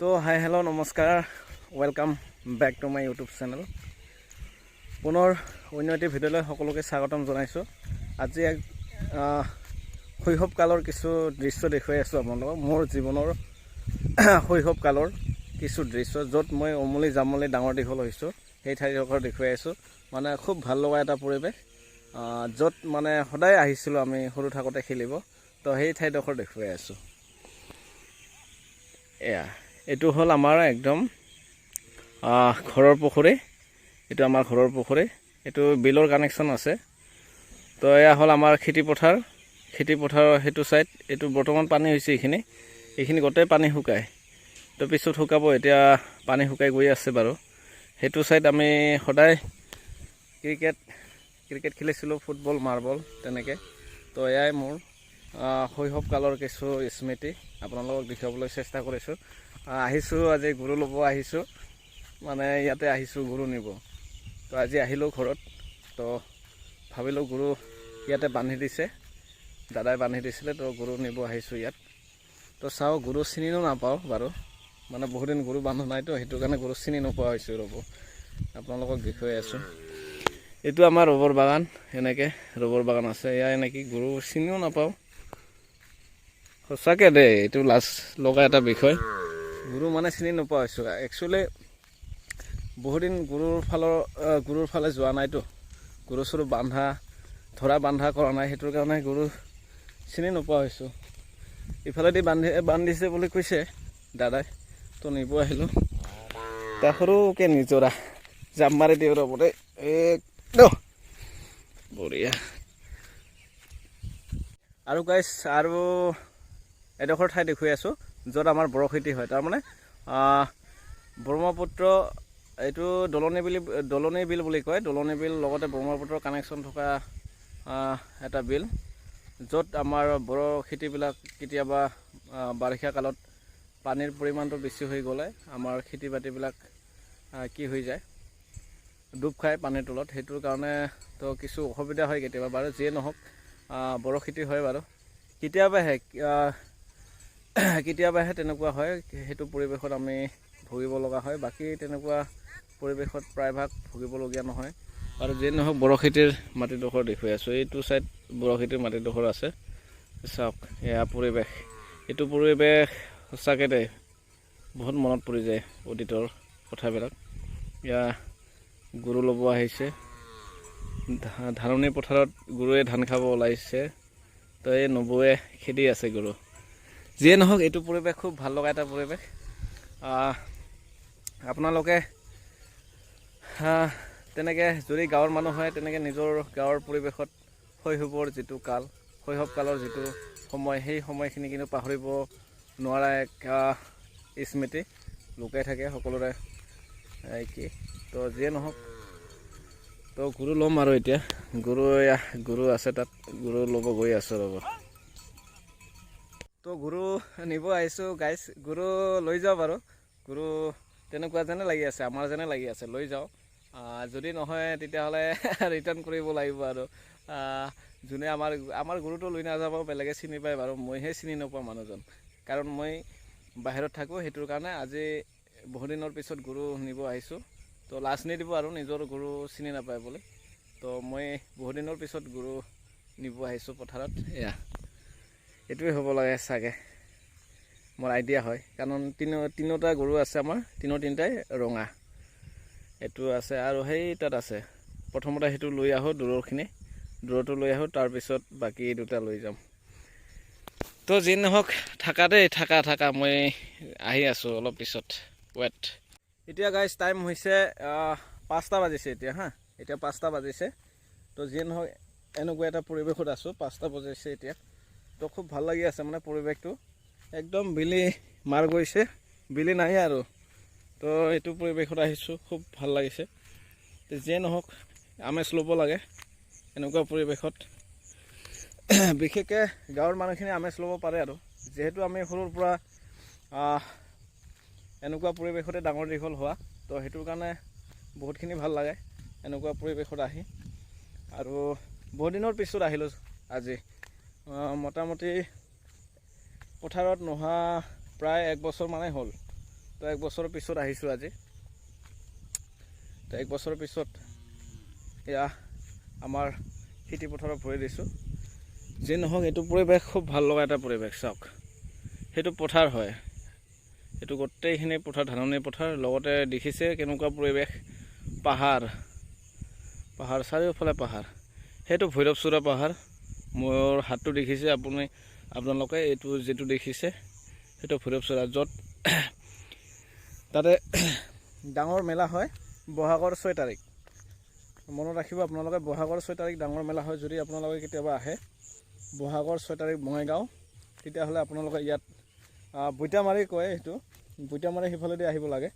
তো হাই, হেল্ল', নমস্কাৰ, welcome back to my YouTube channel. পুনৰ অন্য এটি ভিডিঅ'লৈ সকলোকে স্বাগতম জনাইছোঁ। আজি এক শৈশৱ কালৰ কিছু দৃশ্য দেখুৱাই আছোঁ আপোনালোকক। মোৰ জীৱনৰ শৈশৱ কালৰ কিছু দৃশ্য, য'ত মই উমলি জামলি ডাঙৰ দীঘল হৈছোঁ, সেই ঠাইডোখৰ দেখুৱাই আছোঁ। মানে খুব ভাল লগা এটা পৰিৱেশ, য'ত মানে সদায় আহিছিলোঁ আমি সৰু থাকোঁতে খেলিব। তো সেই ঠাইডোখৰ দেখুৱাই আছোঁ। এয়া এইটো হ'ল আমাৰ একদম ঘৰৰ পুখুৰী। এইটো আমাৰ ঘৰৰ পুখুৰী। এইটো বিলৰ কানেকশ্যন আছে। তো এয়া হ'ল আমাৰ খেতি পথাৰ। খেতি পথাৰৰ সেইটো ছাইড, এইটো বৰ্তমান পানী হৈছে। এইখিনি গোটেই পানী শুকায়। তো পিছত শুকাব, এতিয়া পানী শুকাই গৈ আছে বাৰু। সেইটো ছাইড আমি সদায় ক্ৰিকেট ক্ৰিকেট খেলিছিলোঁ, ফুটবল, মাৰ্বল তেনেকৈ। তো এয়াই মোৰ শৈশৱ কালৰ কিছু স্মৃতি আপোনালোকক দেখুৱাবলৈ চেষ্টা কৰিছোঁ। আহিছোঁ, আজি গৰু ল'ব আহিছোঁ। মানে ইয়াতে আহিছোঁ গৰু নিব। তো আজি আহিলোঁ ঘৰত, তো ভাবিলোঁ গৰু ইয়াতে বান্ধি দিছে, দাদাই বান্ধি দিছিলে। তো গৰু নিব আহিছোঁ ইয়াত। তো চাওঁ, গৰু চিনিও নাপাওঁ বাৰু। মানে বহুদিন গৰু বান্ধা নাইতো, সেইটো কাৰণে গৰু চিনি নোপোৱা হৈছোঁ। ৰ'ব, আপোনালোকক দেখুৱাই আছোঁ। এইটো আমাৰ ৰবৰ বাগান। এনেকৈ ৰবৰ বাগান আছে। এয়া এনেকি গৰু চিনিও নাপাওঁ সঁচাকৈ দেই। এইটো লাজ লগা এটা বিষয়। গৰু মানে চিনি নোপোৱা হৈছোঁ। একচুৱেলি বহুদিন গৰুৰ ফালে যোৱা নাইতো, গৰু চৰু বান্ধা ধৰা বান্ধা কৰা নাই, সেইটোৰ কাৰণে গৰু চিনি নোপোৱা হৈছোঁ। ইফালেদি বান্ধিছে বুলি কৈছে দাদাই, তো নিব আহিলোঁ। তাৰ সৰুকৈ নিজৰা, জাপ মাৰি দিওঁ ৰ'ব দেই। একদম বঢ়িয়া। আৰু গাইছ, আৰু এডোখৰ ঠাই দেখুৱাই আছোঁ, য'ত আমাৰ বড়ো খেতি হয়। তাৰমানে ব্ৰহ্মপুত্ৰ, এইটো দলনি বিল, দলনি বিল বুলি কয়। দলনি বিল লগতে ব্ৰহ্মপুত্ৰৰ কানেকশ্যন থকা এটা বিল, য'ত আমাৰ বড়ো খেতিবিলাক কেতিয়াবা বাৰিষা কালত পানীৰ পৰিমাণটো বেছি হৈ গ'লে আমাৰ খেতি বাতিবিলাক কি হৈ যায়, ডুব খায় পানীৰ তলত। সেইটোৰ কাৰণে তো কিছু অসুবিধা হয় কেতিয়াবা। বাৰু যিয়ে নহওক, বড়ো খেতি হয় বাৰু। কেতিয়াবাহে তেনেকুৱা হয়। সেইটো পৰিৱেশত আমি ভুগিব লগা হয়। বাকী তেনেকুৱা পৰিৱেশত প্ৰায়ভাগ ভুগিবলগীয়া নহয়। আৰু যিয়ে নহওক, বড়ো খেতিৰ মাটিডোখৰ দেখুৱাই আছোঁ। এইটো ছাইড বড়ো খেতিৰ মাটিডোখৰ আছে। চাওক, এয়া পৰিৱেশ। এইটো পৰিৱেশ সঁচাকৈ দেই, বহুত মনত পৰি যায় অতীতৰ কথাবিলাক। এয়া গৰু ল'ব আহিছে। ধাননি পথাৰত গৰুৱে ধান খাব ওলাইছে। তো এই নবৌৱে খেদি আছে গৰু। যিয়ে নহওক, এইটো পৰিৱেশ খুব ভাল লগা এটা পৰিৱেশ। আপোনালোকে তেনেকৈ যদি গাঁৱৰ মানুহ হয়, তেনেকৈ নিজৰ গাঁৱৰ পৰিৱেশত শৈশৱৰ যিটো কাল, শৈশৱ কালৰ যিটো সময়, সেই সময়খিনি কিন্তু পাহৰিব নোৱাৰা এক স্মৃতি লুকাই থাকে সকলোৰে। এই কি, তো যিয়ে নহওক, তো গৰু ল'ম আৰু এতিয়া গৰু, এয়া গৰু আছে তাত, গৰু ল'ব গৈ আছোঁ, ৰ'ব। তো গৰু নিব আহিছোঁ গাইছ। গৰু লৈ যাওঁ বাৰু। গৰু তেনেকুৱা যেনে লাগি আছে, আমাৰ যেনে লাগি আছে, লৈ যাওঁ। যদি নহয় তেতিয়াহ'লে ৰিটাৰ্ণ কৰিব লাগিব। আৰু যোনে আমাৰ গৰুটো লৈ নাযাব, বেলেগে চিনি পায় বাৰু। মইহে চিনি নাপাওঁ মানুহজন, কাৰণ মই বাহিৰত থাকোঁ। সেইটোৰ কাৰণে আজি বহুদিনৰ পিছত গৰু নিব আহিছোঁ। তো লাজ নিদিব আৰু নিজৰ গৰু চিনি নাপায় বুলি। তো মই বহুদিনৰ পিছত গৰু নিব আহিছোঁ পথাৰত। এয়া এইটোৱে হ'ব লাগে চাগে, মোৰ আইডিয়া হয়। কাৰণ তিনিওটা গৰু আছে আমাৰ, তিনিটাই ৰঙা। এইটো আছে আৰু সেই তাত আছে। প্ৰথমতে সেইটো লৈ আহোঁ, দূৰৰখিনি, দূৰটো লৈ আহোঁ, তাৰপিছত বাকী দুটা লৈ যাম। তো যি নহওক, থাকা দেই, থাকা থাকা, মই আহি আছোঁ অলপ পিছত, ৱেট। এতিয়া গাইজ টাইম হৈছে 5টা বাজিছে এতিয়া। হা, এতিয়া 5টা বাজিছে। তো যিয়ে নহওক, এনেকুৱা এটা পৰিৱেশত আছোঁ। 5টা বাজিছে এতিয়া। তো খুব ভাল লাগি আছে। মানে পৰিৱেশটো একদম বেলি মাৰ গৈছে, বেলি নাই আৰু। তো এইটো পৰিৱেশত আহিছোঁ, খুব ভাল লাগিছে। তো যিয়ে নহওক, আমেজ ল'ব লাগে এনেকুৱা পৰিৱেশত। বিশেষকৈ গাঁৱৰ মানুহখিনি আমেজ ল'ব পাৰে আৰু যিহেতু আমি সৰুৰ পৰা এনেকুৱা পৰিৱেশতে ডাঙৰ দীঘল হোৱা, তো সেইটোৰ কাৰণে বহুতখিনি ভাল লাগে এনেকুৱা পৰিৱেশত আহি। আৰু বহুদিনৰ পিছত আহিলোঁ আজি। মোটামুটি পথাৰত নোহোৱা প্ৰায় এক বছৰ মানেই হ'ল। তো এক বছৰৰ পিছত আহিছোঁ আজি। তো এক বছৰৰ পিছত এয়া আমাৰ খেতি পথাৰত ভৰি দিছোঁ। যি নহওক, এইটো পৰিৱেশ খুব ভাল লগা এটা পৰিৱেশ। চাওক, সেইটো পথাৰ হয়। এইটো গোটেইখিনি পথাৰ, ধাননি পথাৰ। লগতে দেখিছে কেনেকুৱা পৰিৱেশ, পাহাৰ পাহাৰ, চাৰিওফালে পাহাৰ। সেইটো ভৈৰৱচূড়া পাহাৰ। মোৰ হাতটো দেখিছে আপুনি, আপোনালোকে এইটো যিটো দেখিছে সেইটো ভৈৰৱচূড়া, য'ত তাতে ডাঙৰ মেলা হয় বহাগৰ 6 তাৰিখ। মনত ৰাখিব আপোনালোকে, বহাগৰ 6 তাৰিখ ডাঙৰ মেলা হয়। যদি আপোনালোকে কেতিয়াবা আহে বহাগৰ 6 তাৰিখ বঙাইগাঁও, তেতিয়াহ'লে আপোনালোকে ইয়াত বৈতামাৰী কয় সেইটো, বৈতামাৰী সিফালেদি আহিব লাগে।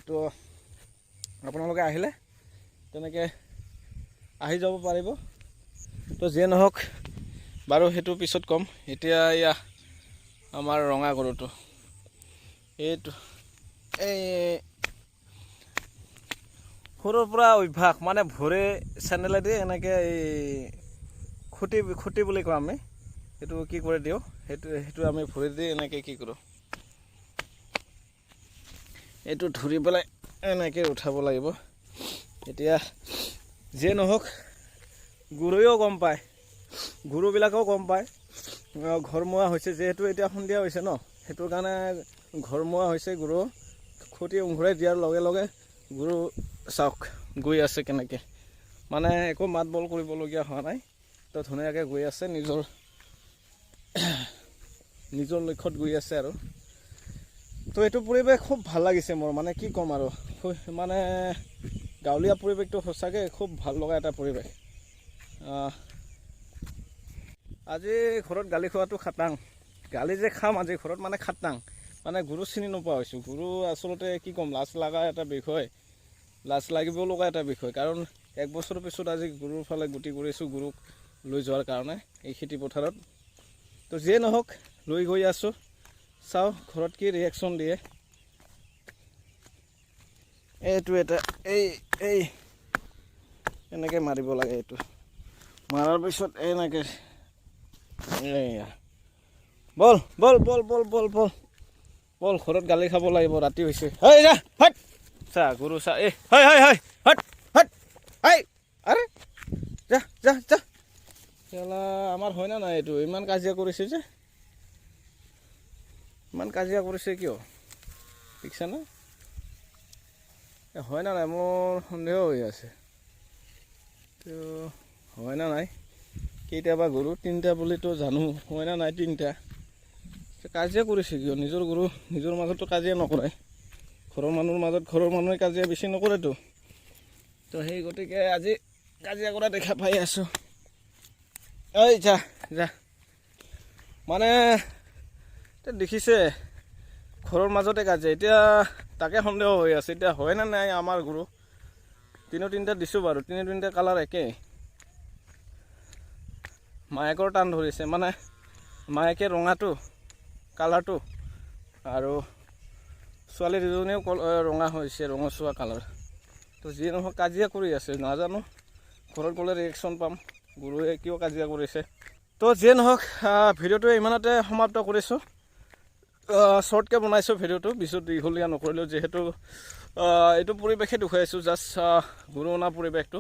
তো আপোনালোকে আহিলে তেনেকৈ আহি যাব পাৰিব। তো যিয়ে নহওক বাৰু, সেইটো পিছত ক'ম। এতিয়া এয়া আমাৰ ৰঙা গৰুটো, এইটো এই সৰুৰ পৰা অভ্যাস, মানে ভৰি চেণ্ডেলেদি এনেকৈ এই খুঁটি, খুঁটি বুলি কওঁ আমি, সেইটো কি কৰি দিওঁ, সেইটো আমি ভৰি দি এনেকৈ কি কৰোঁ, এইটো ধৰি পেলাই এনেকৈ উঠাব লাগিব। এতিয়া যিয়ে নহওক, গৰুৱেও গম পায়, গৰুবিলাকেও গম পায় ঘৰমুৱা হৈছে। যিহেতু এতিয়া সন্ধিয়া হৈছে ন, সেইটো কাৰণে ঘৰমুৱা হৈছে গৰু। খুঁটি উঘৰাই দিয়াৰ লগে লগে গৰু চাওক গৈ আছে কেনেকৈ, মানে একো মাত বোল কৰিবলগীয়া হোৱা নাই। তো ধুনীয়াকৈ গৈ আছে, নিজৰ নিজৰ লক্ষ্যত গৈ আছে। আৰু তো এইটো পৰিৱেশ খুব ভাল লাগিছে মোৰ, মানে কি ক'ম আৰু, মানে গাঁৱলীয়া পৰিৱেশটো সঁচাকৈ খুব ভাল লগা এটা পৰিৱেশ। আজি ঘৰত গালি খোৱাটো খাটাং। গালি যে খাম আজি ঘৰত, মানে খাটাং। মানে গৰু চিনি নোপোৱা হৈছোঁ। গৰু আচলতে কি ক'ম, লাজ লগা এটা বিষয়, লাজ লাগিব লগা এটা বিষয়। কাৰণ এক বছৰৰ পিছত আজি গৰুৰ ফালে গতি কৰিছোঁ, গৰুক লৈ যোৱাৰ কাৰণে এই খেতি পথাৰত। তো যিয়ে নহওক, লৈ গৈ আছোঁ, চাওঁ ঘৰত কি ৰিয়েকশ্যন দিয়ে। এইটো এটা এই এনেকৈ মাৰিব লাগে। এইটো মাৰাৰ পিছত এনেকৈ, এইয়া, বল বল বল বল বল বল বল। ঘৰত গালি খাব লাগিব, ৰাতি হৈছে। হেই যা, হট, চা গৰু চা। এই হয় হয় হয়, হট হট, এই আৰে যা যা যা। কেলা, আমাৰ হয় না নাই এইটো? ইমান কাজিয়া কৰিছে যে, ইমান কাজিয়া কৰিছে কিয়? দেখিছা না? হয় না নাই মোৰ সন্দেহ হৈ আছে। তো হয় না নাই? কেইটা বা গৰু? তিনিটা বুলিতো জানো। হয় না নাই তিনিটা? কাজিয়া কৰিছে কিয়? নিজৰ গৰু নিজৰ মাজততো কাজিয়া নকৰে। ঘৰৰ মানুহৰ মাজত ঘৰৰ মানুহে কাজিয়া বেছি নকৰেতো। তো সেই গতিকে আজি কাজিয়া কৰা দেখা পাই আছোঁ। ঐ যা যা। মানে দেখিছে, ঘৰৰ মাজতে কাজিয়া। এতিয়া তাকে সন্দেহ হৈ আছে, এতিয়া হয় নে নাই আমাৰ গৰু। তিনি তিনিটা দিছোঁ বাৰু, তিনি তিনিটা কালাৰ একেই। মায়েকৰ টান ধৰিছে, মানে মায়েকে ৰঙাটো কালাৰটো, আৰু ছোৱালী দুজনীও ৰঙা হৈছে, ৰঙচুৱা কালাৰ। তো যিয়ে নহওক, কাজিয়া কৰি আছে। নাজানো, ঘৰত গ'লে ৰিয়েকশ্যন পাম, গৰুৱে কিয় কাজিয়া কৰিছে। তো যিয়ে নহওক, ভিডিঅ'টো ইমানতে সমাপ্ত কৰিছোঁ। শ্বৰ্টকৈ বনাইছোঁ ভিডিঅ'টো, বেছি দীঘলীয়া নকৰিলোঁ, যিহেতু এইটো পৰিৱেশে দেখুৱাইছোঁ, জাষ্ট গৰু অনা পৰিৱেশটো।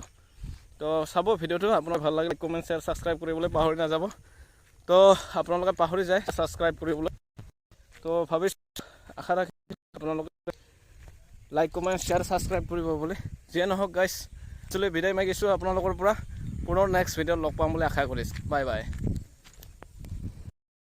তো চাব ভিডিঅ'টো, আপোনাৰ ভাল লাগিলে কমেণ্ট, শ্বেয়াৰ, ছাবস্ক্ৰাইব কৰিবলৈ পাহৰি নাযাব। তো আপোনালোকে পাহৰি যায় ছাবস্ক্ৰাইব কৰিবলৈ। তো ভাবিছোঁ, আশা ৰাখিছোঁ আপোনালোকে লাইক, কমেণ্ট, শ্বেয়াৰ, ছাবস্ক্ৰাইব কৰিব বুলি। যিয়ে নহওক গাইছ, একচুৱেলি বিদায় মাগিছোঁ আপোনালোকৰ পৰা। পুনৰ নেক্সট ভিডিঅ'ত লগ পাম বুলি আশা কৰিছোঁ। Bye bye.